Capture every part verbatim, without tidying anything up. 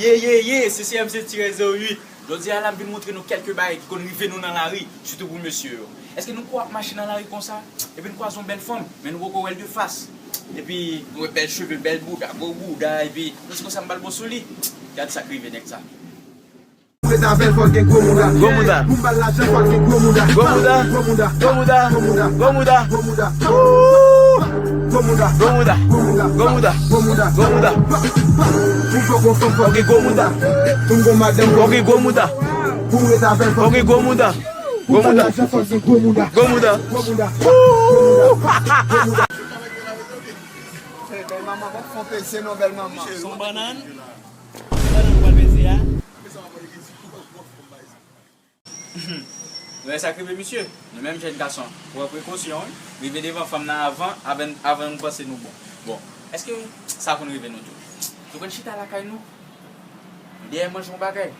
Ye, ye, ye, se C M C tirè zewo uit. Jodi a la, m vin montre nou kèlke bagay ki konn rive nou nan lari, sitou pou mesye yo. Èske nou ko ap mache nan lari konsa, epi n kwaze yon bèl fanm, men nou poko wè l de fas? Epi nou wè bèl cheve, bèl bouda, gwo bouda, epi nou di konsa m ba l bon sou li. Gad sa k rive nèg sa. Fèt avè l, fò l gen gwo mouda. Gwo mouda. Pou m ba l lajan, fò l gen gwo mouda. Gwo mouda. Gwo mouda. Gwo mouda. Gwo mouda. Gwo mouda. Gwo mouda. Gwo mouda. Gwo mouda. Gwo mouda. Gwo mouda. Pou fò gon fanm, fò l gen gwo mouda. Pou m gon madanm, fò l gen gwo mouda. Pou m ret avè l, fò l gen gwo mouda. Gwo mouda. Pou m ba l lajan, fò l gen gwo mouda. Gwo mouda. Gwo mouda. Gwo mouda. Bèl manman, pa fè yon peze non, bèl manman. Se yon bannann. Bannann ou pral peze a. Nou wè sa k rive misye? Nou menm jèn gason, pran prekosyon, wi. Rive devan fanm nan avan, avan, avan nou panse nou bon. Bon, èske sa konn rive nou tou? Nou konn chita lakay nou, nou dèyè manje yon bagay.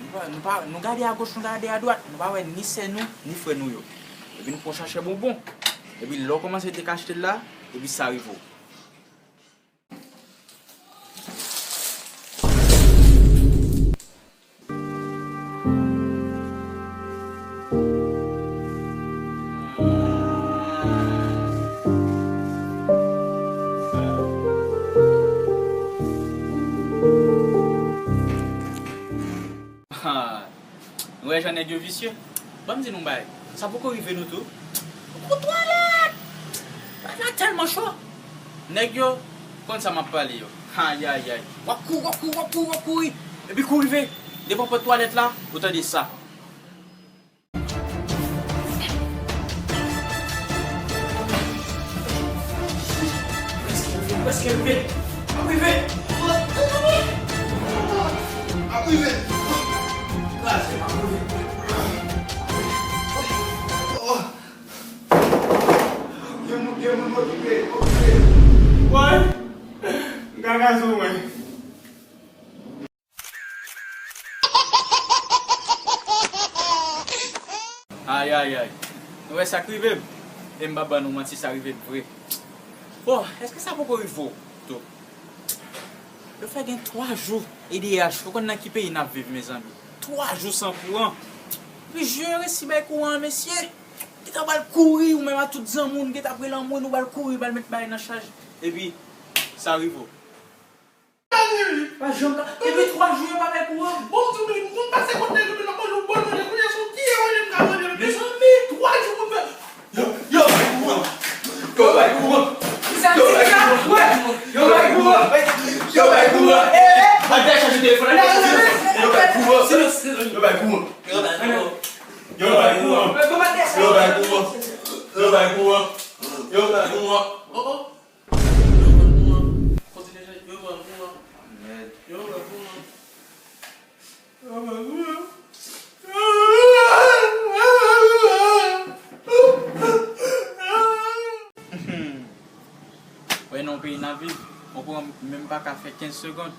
Nou pa, nou pa, nou gade agoch, nou gade adwat, nou pa wè ni sè nou, ni frè nou yo. Epi nou pran chachè bonbon. Epi lè w kòmanse te ka achte l la, epi sa rive w. Ha, nou wè jan nèg yo visye? Ban m di nou yon bagay, sa poko rive nou tou? Gwo twalèt! Twalèt la tèlman cho. Nèg yo konn sa m ap pale yo. Ayayay. W ap kouri, w ap kouri, w ap kouri, w ap kouri. Epi kou rive devan pòt twalèt la, ou tande sa. Prèske rive. Ap rive. Ap rive. Kraze, ap rive. Gen moun, gen moun okipe, okipe. Woy! M ka kraze w, mwen. Ayayay. Nou wè sa k rive m? E m pa ban nou manti, sa rive m vre. Bon, èske sa poko rive w tou? Yo fè gen twa jou E D H. Ou konn nan ki peyi n ap viv, mezanmi? Twa jou san kouran. Epi je yo resi bay kouran an, mesye. Gentan pral kouri, ou menm ak tout zanmi w, nou gentan ap rele anmwe, nou pral kouri, pral met bagay nan chaj. Epi, sa rive w. Pa janm ka. Depi twa jou yo pa bay kouran. Bon, m di w, m konn pase kot nèg yo, men nan manje w bon manje, kounye a se w ki e manje m ka manje, men mezanmi, twa jou pou m fè. Yo, yo bay kouran. Yo bay kouran. Yo bay kouran. Yo bay kouran. Yo bay kouran. Eh, eh. Al dèyè chaje telefòn la. Yo bay kouran. Silans, silans. Yo bay kouran. Yo bay kouran. Yo bay kouran. Yo bay kouran. Yo bay kouran. Oh, oh. Yo pran kouran. Kontinye chèche, yo pran kouran. Mèd. Yo pran kouran. Yo pran kouran. Wè nan peyi n ap viv, yon kouran menm pa ka fè kenz segonn.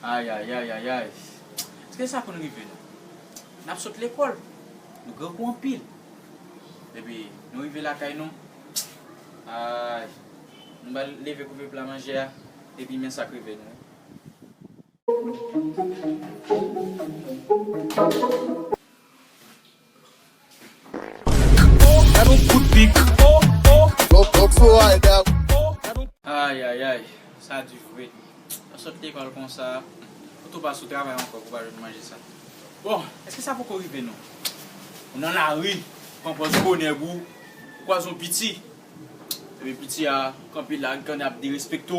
Ayayayayay. Èske sa konn rive nou? N ap sot lekòl, nou grangou anpil. Epi, nou rive lakay nou, ay, nou ba l leve koupe pla manje a, epi men sa k rive nou. Gad yon kout pik. Ayayay, sa di vre. Ou sot lekòl konsa, ou tou pa sou travay ankò pou pa jwenn manje sa. Bon, èske sa poko rive nou? Ou nan lari, pran pòz gwo nèg ou, ou kwaze yon piti. Epi piti a kanpe la, gade ap derespekte w.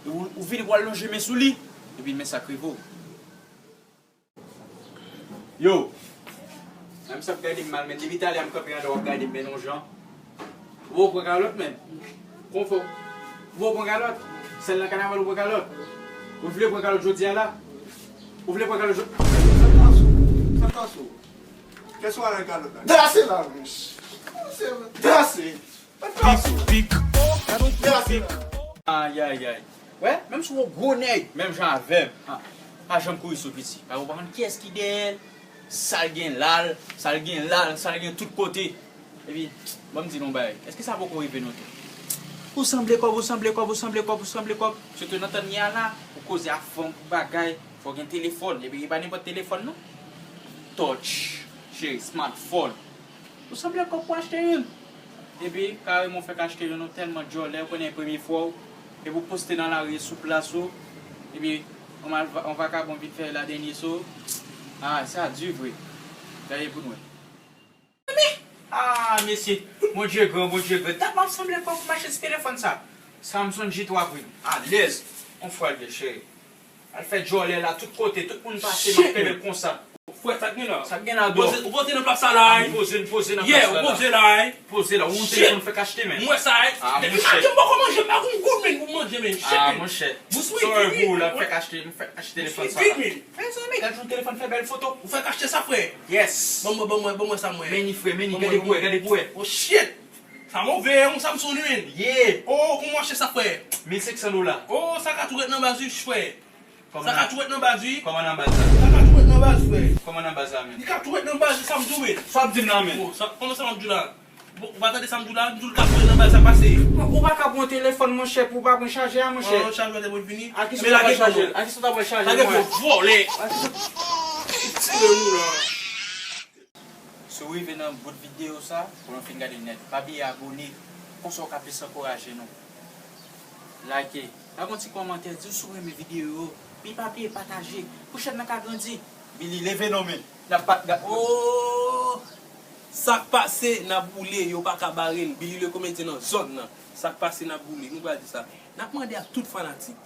Epi ou, ou vini pou al lonje men sou li, epi men sa k rive w. Yo! Menm sa ap gade m mal, men depi talè a m kanpe anndan w ap gade m men yon jan. Ou poko pran kalòt menm. Konfò. Ou poko pran kalòt. Sèl nan kanaval ou pran kalòt. Ou vle pran kalòt jodi a la? Ou vle pran kalòt jodi? Sa k pase w? Sa k pase w? Kèso a nan kalòt la? Dase la, mèch. Dase. Pik, pik. Dase. Ayayay. Wè, menm si w yon gwo nèg, menm jan avè m, ha, pa janm kouri sou piti. Paske ou pa konn kiyès ki dèyè l, sa l gen la l, sa l gen la l, sa l gen tout kote. Epi, ban m di nou yon bagay. Èske sa poko rive nou tou? Ou sanble kòb, ou sanble kòb, ou sanble kòb, ou sanble kòb. Sitou nan tan n ye a la, ou koze ak fanm, ou bagay. Fò gen telefòn, epi e pa nenpòt telefòn non. Touch, cheri, smartphone. Ou sanble kòk pou achte youn. Epi, kareman w fèk achte youn, ou tèlman djòlè, ou konnen premye fwa w, epi w poste nan lari sou plas ou, epi yon mal, yon vakabon vin fè la dènye sou ou. Ah, sa di vre. Gade pou nou wè. Ah, mesye, Bondye gran, Bondye gran. Dat m ap sanble kòk pou m achte ti telefòn sa. Samsung J twa vre. Alèz. On fwa l byen, cheri. Al fè djòlè la tout kote, tout moun pase, m ap kenbe l konsa. Frè, sa k gen la? Sa k gen la, dò? Poze, ou poze nan plas sa la, wi. Poze, poze nan plas la. Yeah, ou poze la, wi. Poze la, ou yon telefòn fèk achte, men. M wè sa, wi. Ah, monchè. Depi maten m poko manje, m pa gon goud, men, pou manje, men. Ah, monchè. Sorry, bro, la, m fèk achte, m fèk achte telefòn sa la. Mezanmi, gad jan telefòn fè bèl foto. Ou fèk achte sa, frè? Yes. Ban mwen, ban mwen, ban mwen sa, mwen. Meni, frè, meni, gade pou wè, gade pou wè. Oh, shit. Sa move, yon Samsung, wi, men. Yeah. Oh, kòman w achte sa, frè? Mil senk san dola. Oh, sa ka tou ret nan baz, wi, frè. Sa ka tou ret nan baz, wi. Kòman nan baz la? Sa ka tou ret nan baz, frè. Kòman nan baz la, men? Li ka tou ret nan baz, sa m di w, men. Sa w ap di m nan, men? Oh, sa, kòman sa m ap di w la? Bon, ou pa tande sa m di w la? M di w li ka tou ret nan baz, sa pase. Ou pa ka pran telefòn, monchè, pou w pa pran chajè a, monchè. Oh, chajè a te pou vini. A kisa w ta pral chaje l? A kisa w ta pral chaje l, monchè? Lage vòlè. A kisa... Tire nou la. Si w rive nan bout videyo sa, pou nou fin gade nèt, pa bliye abòne, konsa w ka plis ankouraje nou. Like, lage yon ti kòmantè, di w si w renmen videyo yo, epi pa bliye pataje, pou chèn nan ka grandi. Billy, leve non, men. N ap bat, gad. Oh! Sa k pase, n ap boule, yo pa ka bare l. Billy le Comédien nan zòn nan. Sa k pase, n ap boule, nou pral di sa. N ap mande a tout fanatik,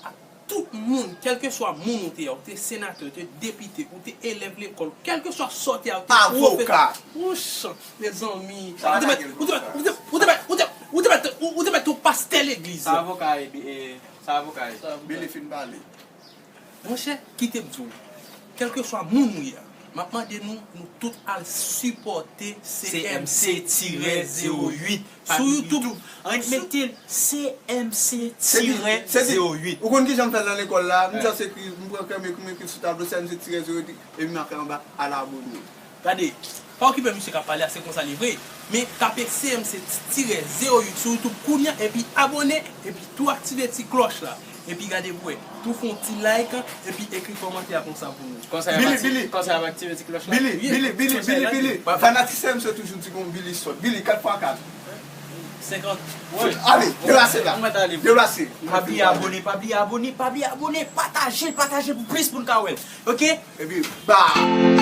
a tout moun, kèlkeswa moun ou te ye, ou te senatè, ou te depite, ou te elèv lekòl, kèlkeswa sa w te ye, ou te pwofesè. Avoka. Wouch, mezanmi. Ou te mèt, ou te mèt, ou te, ou te mèt, ou te mèt, ou te mèt, ou te mèt yon pastè legliz. Sa avoka ye, bi-, e, sa avoka ye. Billy fin pale. Monchè, kite m di w, kèlkeswa moun ou ye a, m ap mande nou, nou tout al sipòte C M C tirè zewo uit sou YouTube. Ann mete l C M C tirè zewo uit. Ou konn kijan m fè l nan lekòl la? M just ekri, m pran krèm, m ekri sou tablo C M C tirè zewo uit, epi m ap fè anba, al abòne. Gade, pa okipe misye k ap pale a, se konsa li vre. Men tape C M C tirè zewo uit sou YouTube kounye a, epi abòne, epi tou aktive ti klòch la. Epi gade pou wè, tou fè yon ti like, epi ekri kòmantè a konsa pou nou. Konsa y ap aktive ti klòch la? Billy, Billy, Billy, Billy, Billy. Fanatik C M C toujou di gon Billy sòt. Billy, kat fwa kat. Senkant. Ale, deplase la. Deplase. Pa bliye abòne, pa bliye abòne, pa bliye abòne. Pataje, pataje pou plis moun ka wè l. Oke? Epi, ba!